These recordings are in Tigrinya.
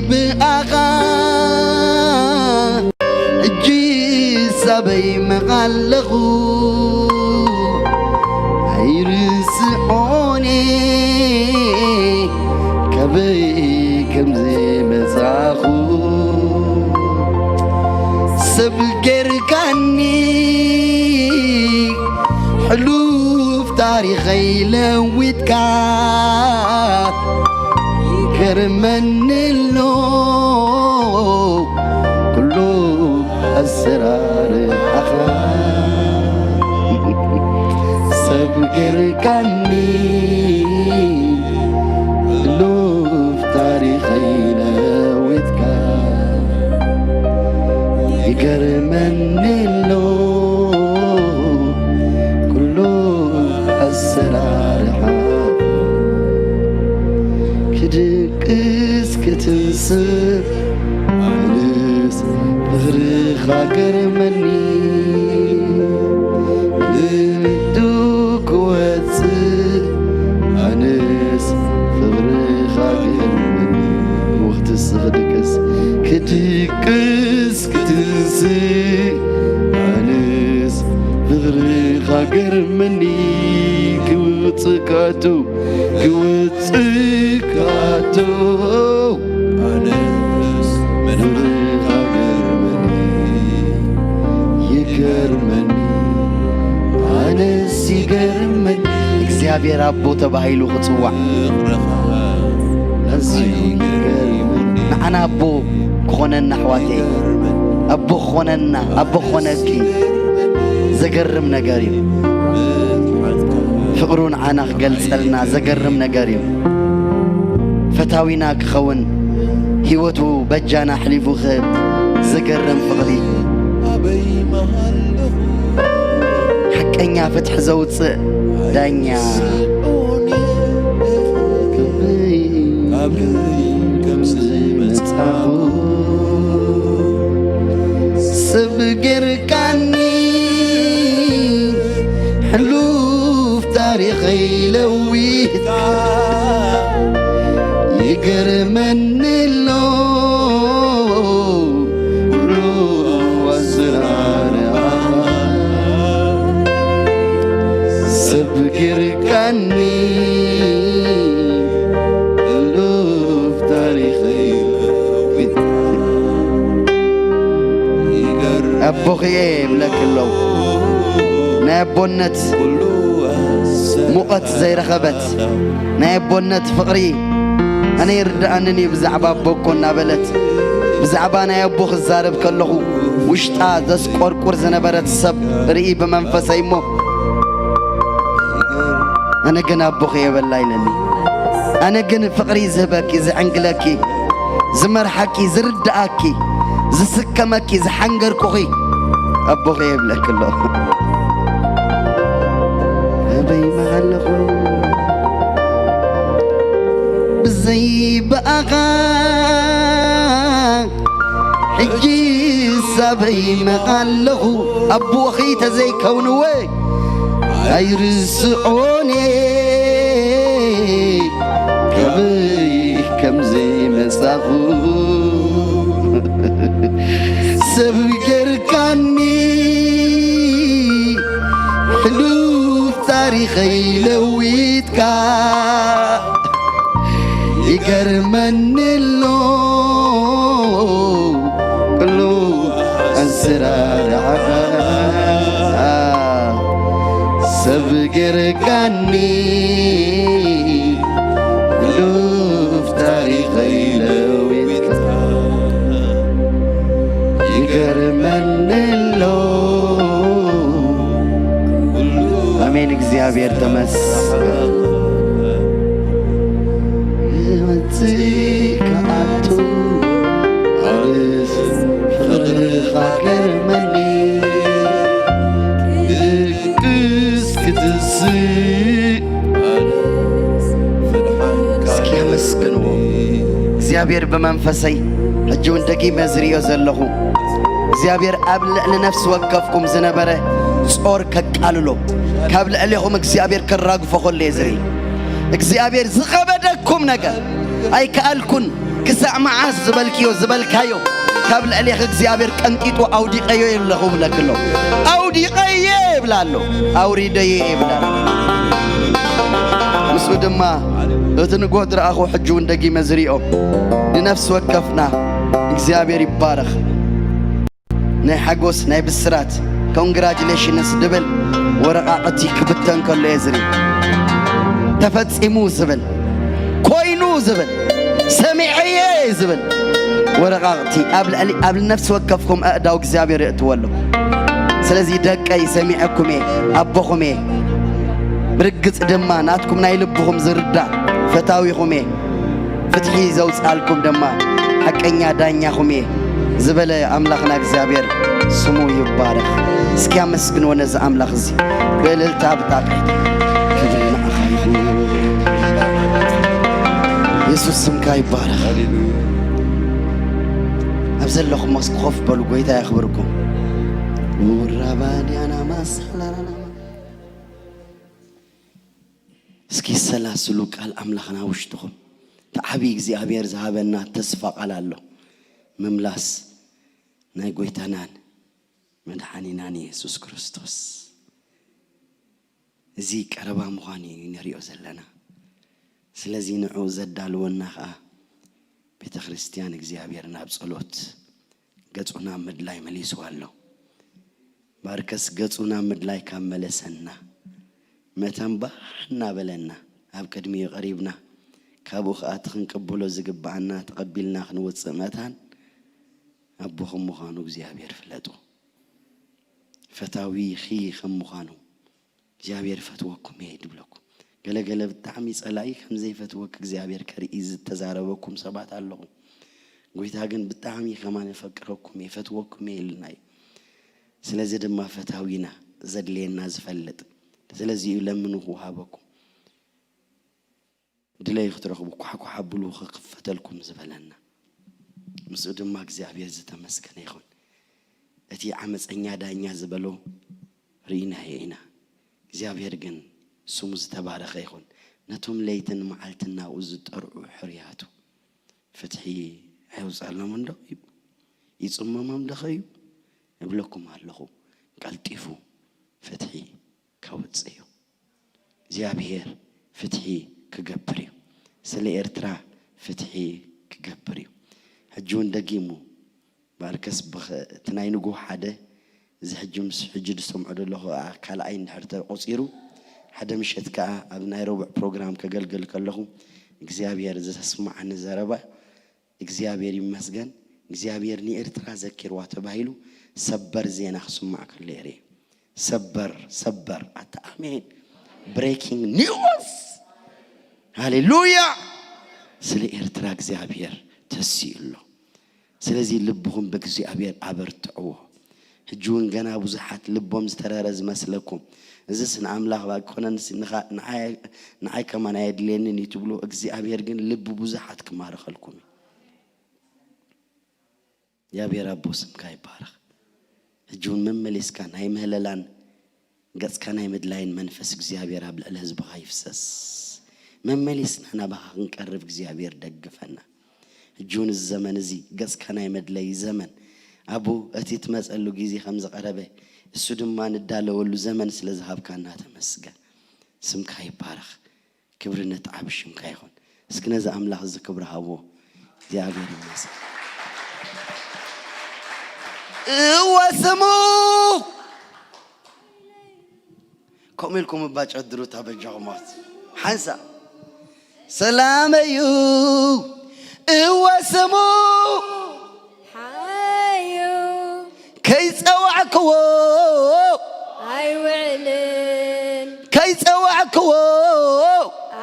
ብኣኻ ሕጂ ሳበይ መቓለኹ ኣይርስዖኔ ከበይ ከምዚ መጻኹ ሰብ ጌርካኒ ሕሉፍ ታሪኸይ ለዊጥካ ይገርመኒ ኣሎ ኩሉ ኣሰራርሓኻ ሰብ ጌርካኒ ሕሉፍ ታሪኸይ ለዊጥካ ይገርመኒ ኣሎ ኩሉ ኣሰራርሓ ክድቅስ ክትንስእ ኣነስ ፍቕርኻ ገርመኒ ንርዱ ክወጽእ ኣነስ ፍቕርኻ ገርመኒ ወኽትስ ክድቅስ ክድቅስ ክትንስእ ኣነስ ፍቕርኻ ገርመኒ ክውጽእ ክኣቱ ክውጽእ ክኣቱ ኣነስ ፍቕርኻ ገርመኒ ይገርመኒ ኣነስ ይገርመኒ እግዚኣብሔር ኣቦ ተባሂሉ ክጽዋዕ ኣዝዩ ይገርመኒ ንዓና ኣቦ ክኾነና ኣሕዋተይ ኣቦ ክኾነና ኣቦ ክኾነኪ ዘገርም ነገር እዩ ፍቕሩ ንዓና ክገልጸልና ዘገርም ነገር እዩ ፈታዊና ክኸውን ህይወቱ በጃና ኣሕሊፉ ክህብ ዘገርም ፍቕሪ ሓቀኛ ፍትሒ ዘውፅእ ዳኛ ካብ ከምዚ መጻኹ ሰብ ገርካኒ ሕሉፍ ታሪኸይ ለዊጥካ ይገርመኒ ኣሎ ኩሉ ኣሰራርሓኻ ሰብ ገርካኒ ሕሉፍ ታሪኸይ ለዊጥካ ኣቦኽ'የ ይብለኪ ኣለኹ ናይ ኣቦነት ሙቐት ዘይረኸበት ናይ ኣቦነት ፍቕሪ ኣነ ይርድኣንን እዩ ብዛዕባ ኣቦ እኮ እናበለት ብዛዕባ ናይ ኣቦ ክዛረብ ከለኹ ውሽጣ ዘስቆርቁር ዝነበረት ሰብ ርኢ ብመንፈሰይ እሞ ኣነ ግን ኣቦኺ የበላ ኢለኒ ኣነ ግን ፍቕሪ ዝህበኪ ዝዕንግለኪ ዝመርሓኪ ዝርድኣኪ ዝስከመኪ ዝሓንገርኩኺ ኣቦኺ የብለኪ ኣሎ ኣበይ መሃለኹ ብዘይ ብኣኻ ሕጂ ሳበይ መቓለኹ ኣቦኺ ተዘይከውንወ ኣይርስዖኔ ከበይ ከምዚ መጻኹ ሰብ ገርካኒ ሕሉፍ ታሪኸይ ለዊጥካ ይገርመኒ ኣሎ ኩሉ ኣሰራርሓኻ ሰብ ገርካኒ ሕሉፍ ታሪኸይ ለዊጥካ ይገርመኒ ኣሎ ኣሜን እግዚኣብሔር ተመስገን ክወፅእ ክኣቱ ኣርስ ፍቕርኻ ገርመኒ ክድቅስ ክትስእ እስኪ ኣመስግንዎ እግዚኣብሔር ብመንፈሰይ ሕጂ እውን ደጊመ ዝርእዮ ዘለኹ እግዚኣብሔር ኣብ ልዕሊ ነፍሲ ወከፍኩም ዝነበረ ጾር ከቃልሎ ካብ ልዕሌኹም እግዚኣብሔር ከራግፎ ከሎ እየ ዝርኢ እግዚኣብሔር ዝኸበደኩም ነገር ኣይከኣልኩን ክሳዕ መዓስ ዝበልክዮ ዝበልካዮ ካብ ልዕሌኺ እግዚኣብሔር ቀንጢጡ ኣውዲቐዮ ኣለኹ እብለኪ ኣሎ። ኣውዲቐዮ ይብል ኣሎ። ኣውሪደዮ ይብል ኣሎ። ምስኡ ድማ እቲ ንጎ ዝረኣኹ ሕጂ እውን ደጊመ ዝሪኦ ንነፍሲ ወከፍና እግዚኣብሔር ይባረኽ። ናይ ሓጎስ ናይ ብስራት ኮንግራጁሌሽንስ ድብል ወረቓቕቲ ክብተን ከሎ እየ ዝርኢ። ተፈጺሙ ዝብል፣ ኮይኑ ዝብል፣ ሰሚዐየ ዝብል ወረቓቕቲ ኣብ ልዕሊ ኣብ ነፍሲ ወከፍኩም ኣእዳው እግዚኣብሔር የእትወሉ። ስለዚ ደቀይ ሰሚዐኩም እየ፣ ኣቦኹም እየ። ብርግጽ ድማ ናትኩም ናይ ልብኹም ዝርዳእ ፈታዊኹም እየ። ፍትሒ ዘውፅኣልኩም ድማ ሓቀኛ ዳኛኹም እየ ዝበለ ኣምላኽና እግዚኣብሔር ስሙ ይባረኽ። እስኪ ኣመስግንዎ ነዚ ኣምላኽ እዚ ብእልልታ ብጣቕዒት። ክብሪ ንዓኻ ይኹን። የሱስ ስምካ ይባረኽ። ኣብ ዘለኹም እስኪ ኮፍ በሉ፣ ጎይታ የኽብርኩም። ውራባድያና ማሳላላላ እስኪ ሰላስሉ ቃል ኣምላኽና ውሽጥኹም። እቲ ዓብዪ እግዚኣብሔር ዝሃበና ተስፋ ቃል ኣሎ። ምምላስ ናይ ጎይታናን መድሓኒናን የሱስ ክርስቶስ። እዚ ቀረባ ምዃኑ እዩ ንሪኦ ዘለና። ስለዚ ንዕኡ ዘዳልወና ኸኣ ቤተ ክርስቲያን እግዚኣብሔር ናብ ጸሎት ገጹ ናብ ምድላይ መሊስዋ ኣሎ። ባርከስ ገጹ ናብ ምድላይ ካብ መለሰና፣ መታን ባህ እናበለና ኣብ ቅድሚኡ ቀሪብና፣ ካብኡ ኸኣ እቲ ክንቅበሎ ዝግብኣና ተቐቢልና ክንወጽእ መታን ኣቦኹም ምዃኑ እግዚኣብሔር ፍለጡ። ፈታዊኺ ከም ምዃኑ እግዚኣብሔር ይፈትወኩም እየ ድብለኩም። ገለገለ ብጣዕሚ ጸላኢ ከም ዘይፈትወክ እግዚኣብሔር ከርኢ ዝተዛረበኩም ሰባት ኣለኹም። ጎይታ ግን ብጣዕሚ ከማን የፈቅረኩም እየ፣ ይፈትወኩም እየ ኢልና እዩ። ስለዚ ድማ ፈታዊና ዘድልየና ዝፈልጥ። ስለዚ እዩ ለምኑ ክወሃበኩም፣ ድለዩ ክትረኽቡ፣ ኳሕኳሕ ኣብሉ ክኽፈተልኩም ዝበለና። ምስኡ ድማ እግዚኣብሔር ዝተመስገነ ይኹን። እቲ ዓመፀኛ ዳኛ ዝበሎ ርኢናዮ ኢና። እግዚኣብሔር ግን ስሙ ዝተባረኸ ይኹን። ነቶም ለይትን መዓልትን ናብኡ ዝጠርዑ ሕሩያቱ ፍትሒ ኣየውፅኣሎም እንዶ እዩ? ይፅመሞም ዶ ኸዩ? እብለኩም ኣለኹ፣ ቀልጢፉ ፍትሒ ከውፅእ እዩ። እግዚኣብሔር ፍትሒ ክገብር እዩ። ስለ ኤርትራ ፍትሒ ክገብር እዩ። ሕጂ እውን ደጊሙ ባርከስ ብኸ-፣ እቲ ናይ ንግሆ ሓደ፣ እዚ ሕጂ ምስ ሕጂ ዝሰምዖ ዘለኹ ከኣ ካልኣይ እንድሕር ተቆጺሩ፣ ሓደ ምሸት ከኣ ኣብ ናይ ረቡዕ ፕሮግራም ከገልግል ከለኹ እግዚኣብሔር ዘስምዓኒ ዘረባ፣ እግዚኣብሔር ይመስገን፣ እግዚኣብሔር ንኤርትራ ዘኪርዋ ተባሂሉ ሰበር ዜና ክስማዕ ከሎ እየ። ሰበር፣ ሰበር፣ ኣታ ኣሜን። ብሬኪንግ ኒውስ። ሃሌሉያ። ስለ ኤርትራ እግዚኣብሔር ተሲኡ ኣሎ። ስለዚ ልብኹም ብእግዚኣብሔር ኣበርትዕዎ። ሕጂ እውን ገና ብዙሓት ልቦም ዝተረረ ዝመስለኩም፣ እዝስ ንኣምላኽ ኣይኮነንስ ንኻ-፣ ንዓይ፣ ንዓይ ከማን ኣየድልየንን እዩ ትብሉ፣ እግዚኣብሔር ግን ልቢ ብዙሓት ክማርኸልኩም እዩ። እግዚኣብሔር ኣቦ ስምካ ይባረኽ። ሕጂ እውን መመሊስካ ናይ ምህለላን ገጽካ ናይ ምድላይን መንፈስ እግዚኣብሔር ኣብ ልዕሊ ህዝብኻ ይፍሰስ። መመሊስና ናባኻ ክንቀርብ እግዚኣብሔር ደግፈና። ሕጂ እውን እዚ ዘመን እዚ ገጽካ ናይ መድለይ ዘመን፣ ኣቦ እቲ ትመጸሉ ግዜ ከም ዝቐረበ እሱ ድማ ንዳለወሉ ዘመን ስለ ዝሃብካና ተመስገን። ስምካ ይባረኽ። ክብሪ ነቲ ዓቢ ሽምካ ይኹን። እስኪ ነዚ ኣምላኽ እዚ ክብሪ ሃብዎ። እግዚኣብሔር ይመስገን። እወ ስሙ። ከምኡ ኢልኩም እባ ጨድሩታ በጃኹሞት። ሓንሳእ። ሰላመዩ እወ ስሙ ሓዩ ከይጸዋዕክዎ ኣይውዕልን ከይጸዋዕክዎ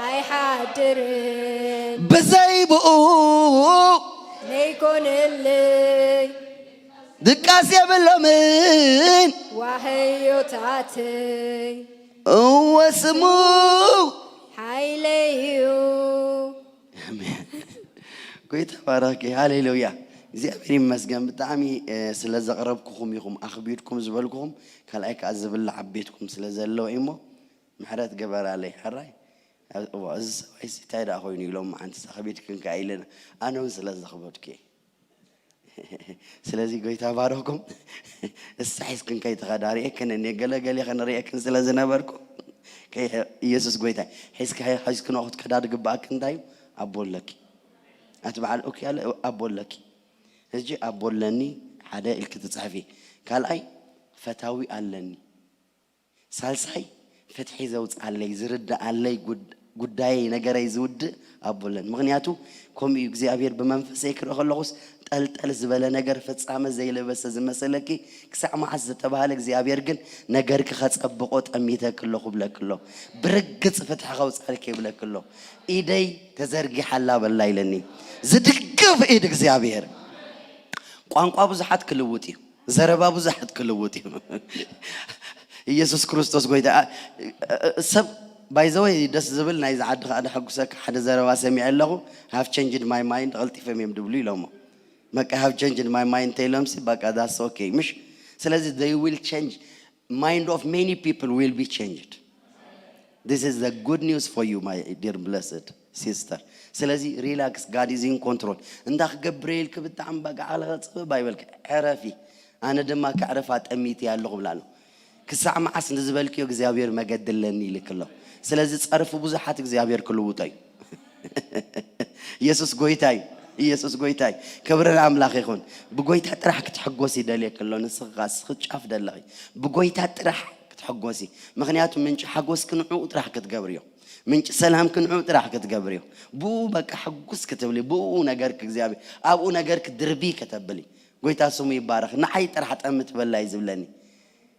ኣይሓድርን ብዘይ ብኡ ለይኮነለይ ድቃስ የብሎምን ዋህዮታተይ እወ ስሙ ሓይለይ እዩ። ኣሜን። ጎይታ ባረኪ። ሃሌሉያ። እግዚኣብሔር ይመስገን። ብጣዕሚ፣ እ፣ ስለ ዘቕረብኩኹም ኢኹም ኣኽቢድኩም ዝበልኩኹም፣ ካልኣይ ከኣ ዝብላዕ ኣብ ቤትኩም ስለ ዘሎ እዩሞ፣ ምሕረት ግበራለይ። ሕራይ። እዋ፣ እዚ ሰብኣይ እንታይ ደኣ ኮይኑ ኢሎም መዓንቲ እዛ ከቢድክን ከኣ ኢለና። ኣነ እውን ስለ ዘኽበድኩ እየ። ስለዚ ጎይታ ባረኩም። እሳ ሒዝክን ከይትኸዳ ርእየክን እኔ ገለ ገለ ከንርእየክን ስለ ዝነበርኩ፣ ከይ-፣ ኢየሱስ ጎይታ። ሒዝካ፣ ሒዝክንኦ ክትከዳ ዝግብኣክ እንታይ እዩ? ኣቦ ኣለኪ። ኣቲ በዓል ኦኬ ኣለ፣ ኣቦ ኣለኪ። ሕጂ ኣቦ ኣለኒ፣ ሓደ ኢልኪ ትጽሕፊ። ካልኣይ፣ ፈታዊ ኣለኒ። ሳልሳይ፣ ፍትሒ ዘውፅኣለይ፣ ዝርድኣለይ ጉድ-፣ ጉዳየይ፣ ነገረይ ዝውድእ ኣቦ ኣለኒ። ምኽንያቱ፣ ከምኡ እዩ እግዚኣብሔር። ብመንፈሰይ ክርኢ ከለኹስ፣ ጠልጠል ዝበለ ነገር፣ ፍጻመ ዘይለበሰ ዝመሰለኪ፣ ክሳዕ መዓስ ዝተባህለ እግዚኣብሔር ግን፣ ነገርኪ ከጸብቆ ጠሚተኪ ኣለኹ ብለኪ ኣሎ። ብርግጽ ፍትሒ ከውፅኣልኪ ይብለኪ ኣሎ። ኢደይ ተዘርጊሓ ኣላ በላ ኢለኒ። ዝድግፍ ኢድ እግዚኣብሔር። ቋንቋ ብዙሓት ክልውጥ እዩ። ዘረባ ብዙሓት ክልውጥ እዩ። ኢየሱስ ክርስቶስ ጎይታ። አ-፣ አ-፣ ሰብ፣ ባይዘወይ፣ ደስ ዝብል ናይዚ ዓዲ ከዓ ደሐጉሰካ ሓደ ዘረባ ሰሚዐ ኣለኹ። Have changed my mind፣ ቀልጢፎም እዮም ድብሉ ኢሎሞ። በቃ፣ have changed my mind እንተ ኢሎምሲ፣ በቃ፣ that's okay፣ ምሽ? ስለዚ they will change፣ mind of many people will be changed። This is the good news for you, my dear blessed sister። ስለዚ relax, God is in control። እንዳ ክገብር ኢልክ ብጣዕሚ በቃ ዓቕልኻ ጽብብ ኣይበልክ፣ ዕረፊ። ኣነ ድማ ከዕርፋ ጠሚት እየ ኣለኹ ብላ ኣሎ። ክሳዕ መዓስ ንዝበልክዮ እግዚኣብሔር መገዲ ኣለኒ ኢልክ ኣሎ። ስለዚ ጸርፊ ብዙሓት እግዚኣብሔር ክልውጦ እዩ። ኢየሱስ ጎይታ እዩ። ኢየሱስ ጎይታ እዩ። ክብሪ ንኣምላኽ ይኹን። ብጎይታ ጥራሕ ክትሕጎስ ይደልየክ ኣሎ። ንስኻ፣ ንስኺ ጫፍ ደለኺ። ብጎይታ ጥራሕ ክትሕጎሲ። ምኽንያቱ ምንጪ ሓጎስኪ ንዕኡ ጥራሕ ክትገብርዮ። ምንጪ ሰላምኪ ንዕኡ ጥራሕ ክትገብርዮ። ብኡ በቃ ሕጉስ ክትብሊ። ብኡ ነገርኪ እግዚኣብሔር፣ ኣብኡ ነገርኪ ድርቢ ከተብሊ። ጎይታ ስሙ ይባረኽ። ንዓይ ጥራሕ ጠምት በላ እዩ ዝብለኒ።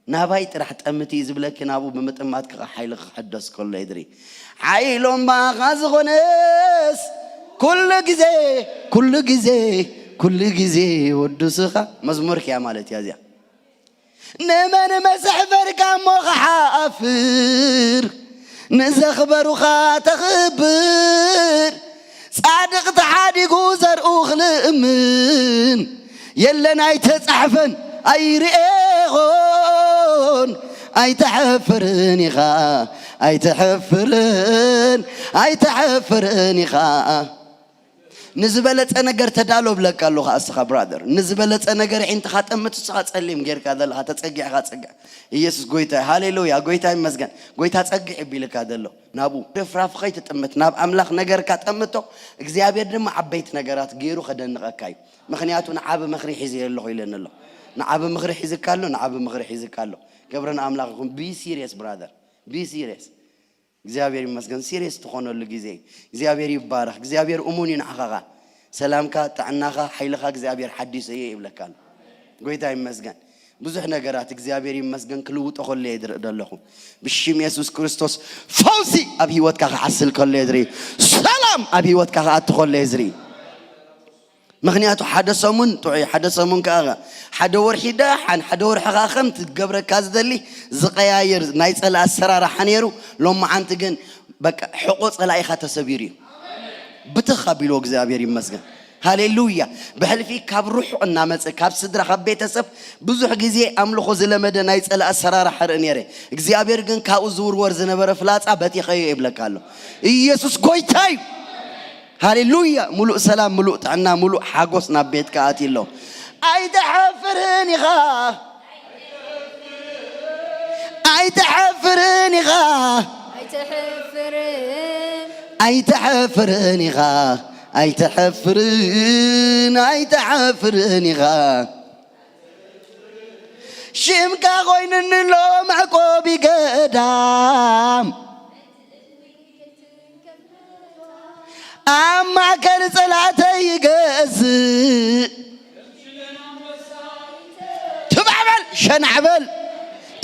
ናባይ ጥራሕ ጠምት እዩ ዝብለኪ፣ ናብኡ ብምጥማትኪ ኸዓ ሓይልኺ ክሕደስ ከሎ እየ ዝርኢ። ሓይሎም ብኣኻ ዝኾነስ ኩሉ ግዜ፣ ኩሉ ግዜ፣ ኩሉ ግዜ ወዱስኻ። መዝሙርኪ እያ ማለት እያ እዚኣ። ንመን መሰሕፈርካ እሞ ኸሓፍር፣ ንዘኽበሩኻ ተኽብር። ጻድቕ ተሓዲጉ ዘርኡ ክልእምን፣ የለን ኣይተጻሕፈን ኣይርኤኾን። ኣይተሕፍርን ኢኻ፣ ኣይተሕፍርን፣ ኣይተሕፍርን ኢኻ። ንዝበለጸ ነገር ተዳሎ ብለካ ኣለኹ። እስኻ ብራደር፣ ንዝበለጸ ነገር ዒንትኻ ጠምት፣ እስኻ ጸሊም ጌርካ ዘለኻ ተጸጊዕካ ጸግዕ። ኢየሱስ ጎይታ እዩ። ሃሌሉያ፣ ጎይታ ይመስገን። ጎይታ ጸግዕ ይቢልካ ዘሎ ናብኡ። ርፍራፍ ኸይትጥምት፣ ናብ ኣምላኽ ነገርካ ጠምቶ። እግዚኣብሔር ድማ ዓበይቲ ነገራት ገይሩ ከደንቐካ እዩ። ምኽንያቱ ንዓቢ ምኽሪ ሒዘ ኣለኹ ኢለኒ ኣሎ። ንዓቢ ምኽሪ ሒዝካ ኣሎ፣ ንዓቢ ምኽሪ ሒዝካ ኣሎ። ክብሪ ንኣምላኽ ይኹን። Be serious brother, be serious። እግዚኣብሔር ይመስገን። ሲሪየስ ትኾነሉ ግዜ እዩ። እግዚኣብሔር ይባረኽ። እግዚኣብሔር እሙን እዩ ንዓኻ። ሰላምካ፣ ጥዕናኻ፣ ሓይልኻ እግዚኣብሔር ሓዲሱ እየ ይብለካ ኣሎ። ጎይታ ይመስገን። ብዙሕ ነገራት እግዚኣብሔር ይመስገን ክልውጦ ከሎ እየ ዝርኢ ዘለኹ። ብሽም የሱስ ክርስቶስ ፈውሲ ኣብ ህይወትካ ክዓስል ከሎ እየ ዝርኢ። ሰላም ኣብ ህይወትካ ክኣቱ ከሎ እየ ዝርኢ። ምኽንያቱ ሓደ ሰሙን ጥዑይ፣ ሓደ ሰሙን ከኣ፣ ሓደ ወርሒ ደሓን፣ ሓደ ወርሒ ከኣ ከም ትገብረካ ዝደሊ ዝቐያየር ናይ ጸላእ ኣሰራርሓ ነይሩ። ሎማዓንቲ ግን በቃ ሕቖ ጸላኢኻ ተሰቢሩ እዩ። ብትኽ ኣቢልዎ እግዚኣብሔር ይመስገን። ሃሌሉያ። ብሕልፊ ካብ ርሑቕ እናመጸ፣ ካብ ስድራ፣ ካብ ቤተሰብ ብዙሕ ግዜ ኣምልኾ ዝለመደ ናይ ጸላእ ኣሰራርሓ ርኢ ነይረ። እግዚኣብሔር ግን ካብኡ ዝውርወር ዝነበረ ፍላጻ በቲኸዮ ይብለካ ኣሎ። ኢየሱስ ጎይታ እዩ። ሃሌሉያ። ሙሉእ ሰላም፣ ሙሉእ ጥዕና፣ ሙሉእ ሓጎስ ናብ ቤትካ ኣትዩ ኣሎ። ኣይትሓፍርን ኢኻ። ኣይትሓፍርን ኢኻ። ኣይትሕፍርን። ኣይትሓፍርን ኢኻ። ኣይትሓፍርን፣ ኣይትሓፍርን ኢኻ። ሽምካ ኮይኑኒ ኣሎ መዕቆቢ ገዳም። ኣብ ማእከል ጸላእተይ ይገዝእ። ትባዕ በል፣ ሸናዕ በል።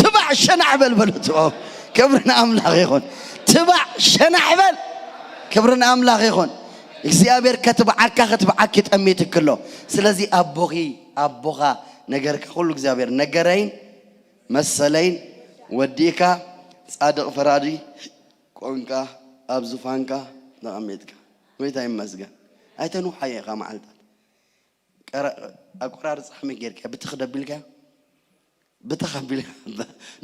ትባዕ ሸናዕ በል በሉ። ትባዕ። ክብሪ ንኣምላኽ ይኹን። ትባዕ ሸናዕ በል። ክብሪ ንኣምላኽ ይኹን። እግዚኣብሔር ከትብዓካ፣ ከትብዓኪ ጠሚትክ ኣሎ። ስለዚ ኣቦኺ፣ ኣቦኻ፣ ነገርካ ኩሉ እግዚኣብሔር ነገረይን መሰለይን ወዲእካ ጻድቕ ፈራዲ ኮንካ ኣብ ዙፋንካ ተቐሚጥካ። ጎይታ ይመስገን። ኣይተንውሓዮ ኢኻ መዓልታት። ቀረ-፣ ኣቆራርጻ ከመይ ጌርካ ብትኽ ደቢልካ? ብትኽ ኣቢልካ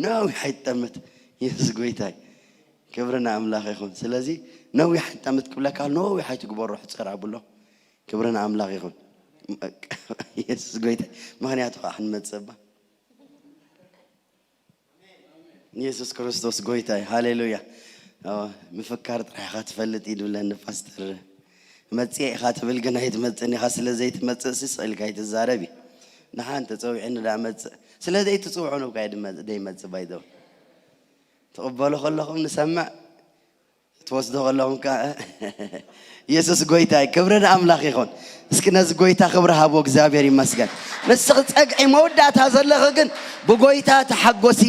ነዊሕ ኣይትጠምት። የሱስ ጎይታይ። ክብሪ ንኣምላኽ ይኹን። ስለዚ ነዊሕ ሕታመት ክብለካ ከሎ ነዊሕ ኣይትግበሮ፣ ሕጸር ኣብሎ። ክብሪ ንኣምላኽ ይኹን። የሱስ ጎይታ። ምኽንያቱ ኸዓ ክንመጽእ እባ። የሱስ ክርስቶስ ጎይታ እዩ። ሃሌሉያ። ኣዎ፣ ምፍካር ጥራሕ ኢኻ ትፈልጥ እዩ ድብለኒ ፓስተር። መጽእ ኢኻ ትብል ግን ኣይትመጽእን ኢኻ። ስለ ዘይትመጽእ ሲ ስቕ ኢልካ ኣይትዛረብ እዩ። ንሓን ተጸዊዕኒ ደኣ መጽእ። ስለ ዘይትጽውዑ ነው እኮ ኣይድመ-፣ ዘይመጽእ ባይዘው። ትቕበሉ ከለኹም ንሰምዕ፣ ትወስዶ ከለኹም ከ የሱስ ጎይታ እዩ። ክብሪ ንኣምላኽ ይኹን። እስኪ ነዚ ጎይታ ክብሪ ሃቦ፣ እግዚኣብሔር ይመስገን። ንስኺ ጸግዒ መወዳእታ ዘለኺ ግን ብጎይታ ተሓጎሲ።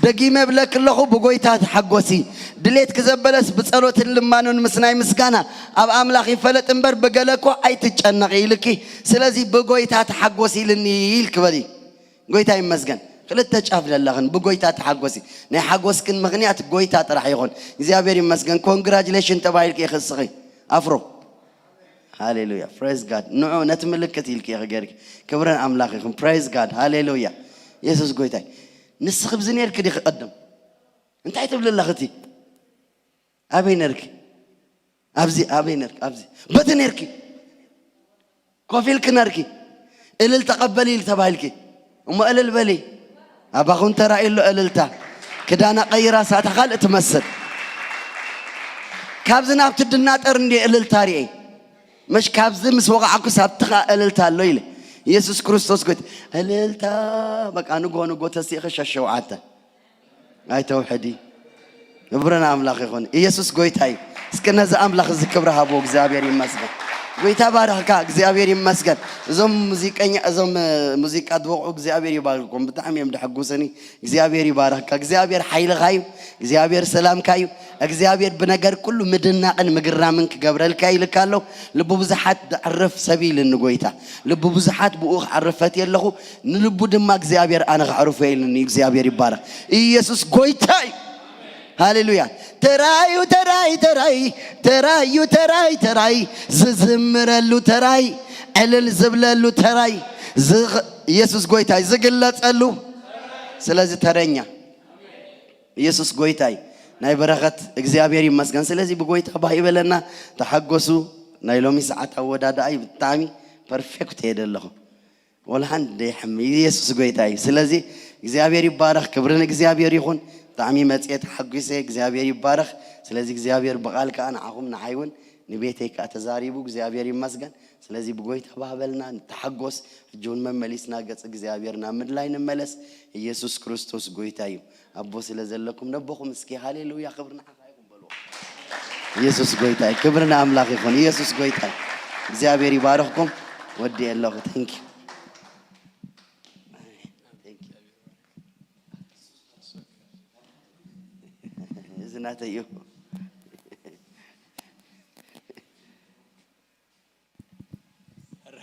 ደጊመ እብለኪ ኣለኹ፣ ብጎይታ ተሓጎሲ። ድሌትኪ ዘበለስ ብጸሎትን ልማኑን ምስ ናይ ምስጋና ኣብ ኣምላኽ ይፈለጥ እምበር ብገለ እኮ ኣይትጨነቒ ኢልኪ። ስለዚ ብጎይታ ተሓጎሲ ኢልኒ ኢልኪ በሊ። ጎይታ ይመስገን። ክልተ ጫፍ ዘለኽን ብጎይታ ተሓጎሲ። ናይ ሓጎስክን ምኽንያት ጎይታ ጥራሕ ይኹን። እግዚኣብሔር ይመስገን። ኮንግራጁሌሽን ተባሂልኪ ኢኺ እስኺ ኣፍሮ። ሃሌሉያ። ፕሬዝ ጋድ። ንዑ ነቲ ምልክት ኢልኪ ኢኺ ገይርኪ። ክብርን ኣምላኽ ይኹን። ፕሬዝ ጋድ። ሃሌሉያ። የሱስ ጎይታይ። ንስኺ ብዚ ነይርኪ ዲኺ ቀደም? እንታይ ትብሊ ኣለኺ እቲ? ኣበይ ነርኪ? ኣብዚ ኣበይ ነርኪ? ኣብዚ። በቲ ነርኪ? ኮፍ ኢልኪ ነርኪ? እልል ተቐበሊ ኢሉ ተባሂልኪ። እሞ እልል በሊ። ኣባኹም ተራእዩ ኣሎ እልልታ። ክዳና ቀይራ ሳታ ካልእ ትመስል። ካብዚ ናብቲ ድናጠር እንዲ እልልታ ርኤ። መሽ ካብዚ ምስ ወቓዕኩስ ኣብቲ ኸኣ እልልታ ኣሎ ኢለ። የሱስ ክርስቶስ ጎይታ። እልልታ በቃ ንጎ ንጎ ተሲእኺ ሸሸውዓተ። ኣይተውሕዲ። ክብሪ ንኣምላኽ ይኹን። ኢየሱስ ጎይታ እዩ። እስኪ ነዚ ኣምላኽ እዚ ክብሪ ሃቦ። እግዚኣብሔር ይመስገን። ጎይታ ባርኽካ። እግዚኣብሔር ይመስገን። እዞም ሙዚቀኛ፣ እዞም፣ እ፣ ሙዚቃ ዝወቕዑ እግዚኣብሔር ይባርኩም። ብጣዕሚ እዮም ደሐጉስኒ። እግዚኣብሔር ይባርኽካ። እግዚኣብሔር ሓይልኻ እዩ። እግዚኣብሔር ሰላምካ እዩ። እግዚኣብሔር ብነገር ኩሉ ምድናቕን ምግራምን ክገብረልካ ኢልካ ኣሎ። ልቢ ብዙሓት ዘዕርፍ ሰብ ኢልኒ ጎይታ። ልቢ ብዙሓት ብኡ ክዓርፍ ፈትየ ኣለኹ። ንልቡ ድማ እግዚኣብሔር ኣነ ከዕርፎ ኢልኒ። እግዚኣብሔር ይባረኽ። ኢየሱስ ጎይታ እዩ። ሃሌሉያ። ተራዩ ተራይ ተራይ ተራዩ ተራይ ተራይ ዝዝምረሉ ተራይ ዕልል ዝብለሉ ተራይ ዝኽ-፣ ኢየሱስ ጎይታ እዩ ዝግለጸሉ። ስለዚ ተረኛ ኢየሱስ ጎይታ እዩ። ናይ በረኸት እግዚኣብሔር ይመስገን። ስለዚ ብጎይታ ባህ ይበለና። ተሓጎሱ። ናይ ሎሚ ሰዓት ኣወዳድኣይ ብጣዕሚ ፐርፌክት እየ ዘለኹ። ወላ ሓንቲ ደይሕም ኢየሱስ ጎይታ እዩ። ስለዚ እግዚኣብሔር ይባረኽ፣ ክብሪ ንእግዚኣብሔር ይኹን። ብጣዕሚ መጽየ ተሓጒሰ፣ እግዚኣብሔር ይባረኽ። ስለዚ እግዚኣብሔር ብቓል ከኣ ንዓኹም ንዓይ እውን ንቤተይ ከኣ ተዛሪቡ፣ እግዚኣብሔር ይመስገን። ስለዚ ብጎይታ ባህበልና ንተሓጎስ። ሕጂ እውን መመሊስና ገጽ እግዚኣብሔር ናብ ምድላይ ንመለስ። ኢየሱስ ክርስቶስ ጎይታ እዩ። ኣቦ ስለ ዘለኩም ነቦኹም እስኪ ሃሌሉያ ክብሪ ንዓኻ ይኹን በልዎ። ኢየሱስ ጎይታ እዩ። ክብሪ ንኣምላኽ ይኹን። ኢየሱስ ጎይታ እዩ። እግዚኣብሔር ይባርኽኩም። ወዲ ኣለኹ። Thank you። Thank you። እዚ ናተይ እዩ።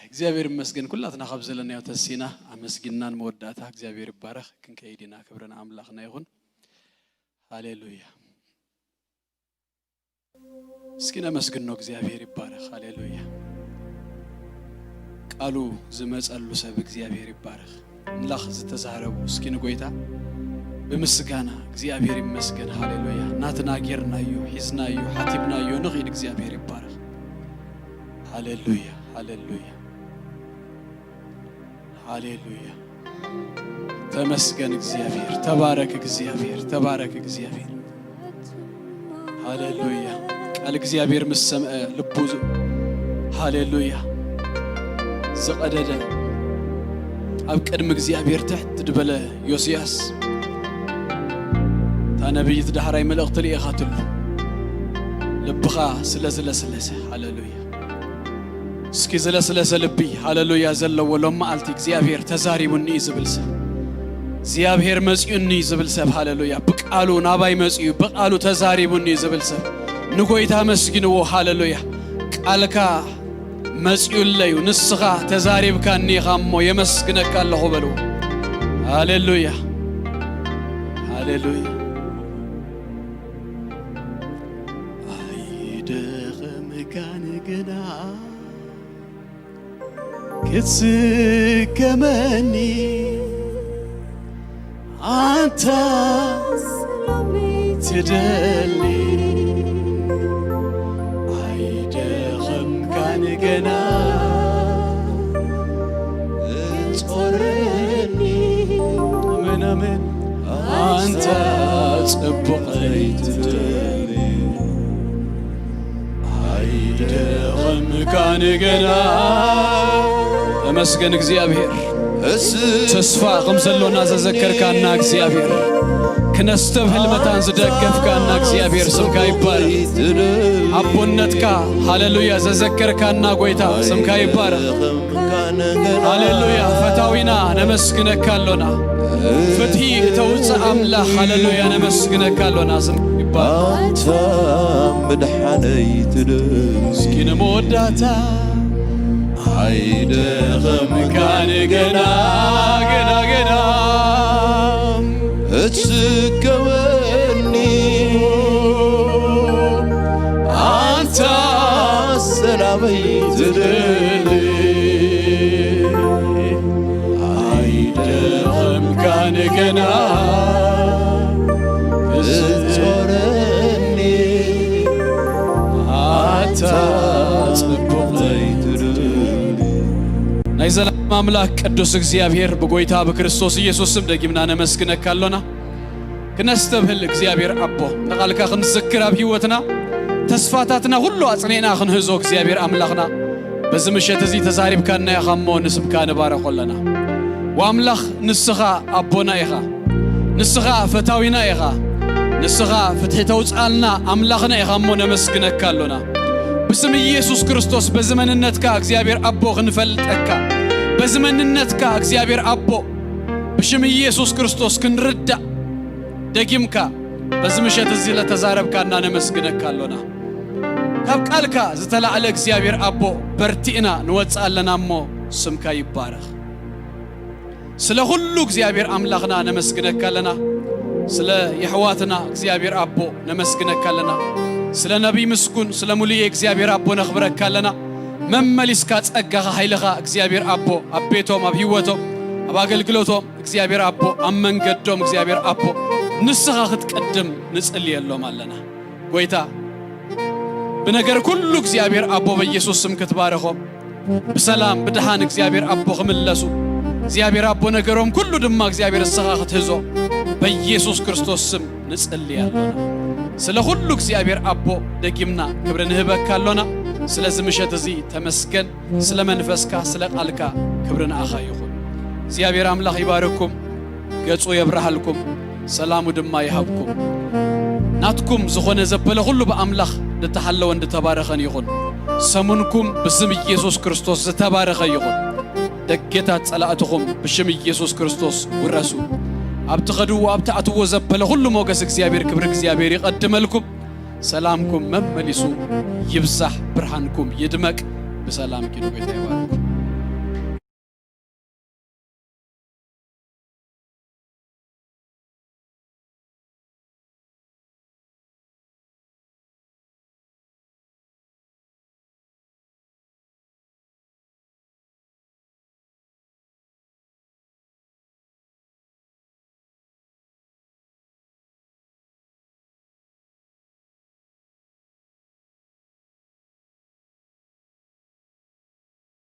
እግዚኣብሔር ይመስገን። ኩላትና ካብ ዘለናዮ ተሲና ኣመስጊንናን መወዳእታ እግዚኣብሔር ይባረኽ። ክንከይድ ኢና። ክብሪ ንኣምላኽና ይኹን። ሃሌሉያ። እስኪ ነመስግኖ። እግዚኣብሔር ይባረኽ። ሃሌሉያ። ቃሉ ዝመጸሉ ሰብ እግዚኣብሔር ይባረኽ። ኣምላኽ ዝተዛረቡ እስኪ ንጎይታ ብምስጋና እግዚኣብሔር ይመስገን። ሃሌሉያ። ናትና ጌርናዮ፣ ሒዝናዮ፣ ሓቲምናዮ ንኺድ። እግዚኣብሔር ይባረኽ። ሃሌሉያ፣ ሃሌሉያ፣ ሃሌሉያ። ተመስገን እግዚኣብሔር። ተባረክ እግዚኣብሔር። ተባረክ እግዚኣብሔር። ሃሌሉያ። ቃል እግዚኣብሔር ምስ ሰምዐ ልቡ ዝ-፣ ሃሌሉያ፣ ዝቐደደ፣ ኣብ ቅድሚ እግዚኣብሔር ትሕት ዝበለ ዮስያስ፣ እታ ነቢይት ዳሕራይ መልእኽቲ ልኢኻትሉ፣ ልብኻ ስለ ዝለስለሰ። ሃሌሉያ። እስኪ ዝለስለሰ ልቢ፣ ሃሌሉያ፣ ዘለዎ ሎም መዓልቲ እግዚኣብሔር ተዛሪቡኒ እዩ ዝብል ሰብ፣ እግዚኣብሔር መጺኡኒ እዩ ዝብል ሰብ፣ ሃሌሉያ፣ ብቃሉ ናባይ መጺኡ፣ ብቃሉ ተዛሪቡኒ እዩ ዝብል ሰብ፣ ንጎይታ ኣመስግንዎ። ሃሌሉያ። ቃልካ መጺኡለዩ፣ ንስኻ ተዛሪብካኒ ኢኻ እሞ የመስግነካ ኣለኹ በልዎ። ሃሌሉያ፣ ሃሌሉያ። ኣይደኸምካን ግና ክትስከመኒ ኣንታ ሰላሚት ትደሊ ኣይደኸምካን ገና ጾረኒ ኣመን ኣመን ኣንታ ጽቡቐይ ትደሊ ኣይደኸምካን ገና ተመስገን እግዚኣብሔር ተስፋ ከም ዘሎና ዘዘከርካና እግዚኣብሔር ክነስተብህል መታን ዝደገፍካና እግዚኣብሔር ስምካ ይባረክ ኣቦነትካ ሃሌሉያ ዘዘከርካና ጎይታ ስምካ ይባረክ ሃሌሉያ ፈታዊና ነመስግነካ ኣሎና ፍትሒ እተውፅእ ኣምላኽ ሃሌሉያ ነመስግነካ ኣሎና ስምካ ይባረክ ኣንታ ምድሓነይ ትደሊ እስኪ ንመወዳእታ ኣይደኸምካን ገና ገና ገና እትከወኒ ኣንታ ሰላመይ ትደሊ ኣይደኸምካን ገና እትጾረኒ ኣታ ጽቡቕ ዘይትደሊ ናይ ዘላለም ኣምላኽ ቅዱስ እግዚኣብሔር ብጎይታ ብክርስቶስ ኢየሱስ ስም ደጊምና ነመስግነካ ኣሎና ክነስተብህል እግዚኣብሔር ኣቦ ንቓልካ ክንዝክር ኣብ ህይወትና ተስፋታትና ኩሉ ኣጽኒዕና ክንህዞ እግዚኣብሔር ኣምላኽና በዚ ምሸት እዚ ተዛሪብካና ኢኻ እሞ ንስምካ ንባረኾ ኣለና ወኣምላኽ ንስኻ ኣቦና ኢኻ ንስኻ ፈታዊና ኢኻ ንስኻ ፍትሒ ተውፅኣልና ኣምላኽና ኢኻ እሞ ነመስግነካ ኣሎና ብስም ኢየሱስ ክርስቶስ በዚ መንነትካ እግዚኣብሔር ኣቦ ክንፈልጠካ በዚ መንነትካ እግዚኣብሔር ኣቦ ብሽም ኢየሱስ ክርስቶስ ክንርዳእ ደጊምካ በዚ ምሸት እዚ ለተዛረብካና ነመስግነካ ኣሎና ካብ ቃልካ ዝተላዕለ እግዚኣብሔር ኣቦ በርቲእና ንወፅእ ኣለና እሞ ስምካ ይባረኽ ስለ ኩሉ እግዚኣብሔር ኣምላኽና ነመስግነካ ኣለና ስለ የሕዋትና እግዚኣብሔር ኣቦ ነመስግነካ ኣለና ስለ ነቢይ ምስጉን ስለ ሙሉየ እግዚኣብሔር ኣቦ ነኽብረካ ኣለና መመሊስካ ጸጋኻ ሓይልኻ እግዚኣብሔር ኣቦ ኣብ ቤቶም ኣብ ህይወቶም ኣብ ኣገልግሎቶም እግዚኣብሔር ኣቦ ኣብ መንገዶም እግዚኣብሔር ኣቦ ንስኻ ክትቀድም ንጽልየሎም ኣለና ጎይታ ብነገር ኩሉ እግዚኣብሔር ኣቦ በኢየሱስ ስም ክትባረኾም ብሰላም ብድሓን እግዚኣብሔር ኣቦ ክምለሱ እግዚኣብሔር ኣቦ ነገሮም ኩሉ ድማ እግዚኣብሔር እስኻ ክትህዞ በኢየሱስ ክርስቶስ ስም ንጽሊ ኣሎና ስለ ኩሉ እግዚኣብሔር ኣቦ ደጊምና ክብሪ ንህበካ ኣሎና ስለዚ ምሸት እዚ ተመስገን ስለ መንፈስካ ስለ ቃልካ ክብሪ ንኣኻ ይኹን እግዚኣብሔር ኣምላኽ ይባርኩም ገጹ የብርሃልኩም ሰላሙ ድማ ይሃብኩም ናትኩም ዝኾነ ዘበለ ኩሉ ብኣምላኽ ዝተሓለወን ዝተባረኸን ይኹን ሰሙንኩም ብስም ኢየሱስ ክርስቶስ ዝተባረኸ ይኹን ደጌታት ጸላእትኹም ብሽም ኢየሱስ ክርስቶስ ውረሱ ኣብ ትኸድዎ ኣብ ትኣትዎ ዘበለ ኩሉ ሞገስ እግዚኣብሔር ክብሪ እግዚኣብሔር ይቐድመልኩም ሰላምኩም መመሊሱ ይብዛሕ ብርሃንኩም ይድመቅ ብሰላም ኪዱ ጎይታ ይባርኩም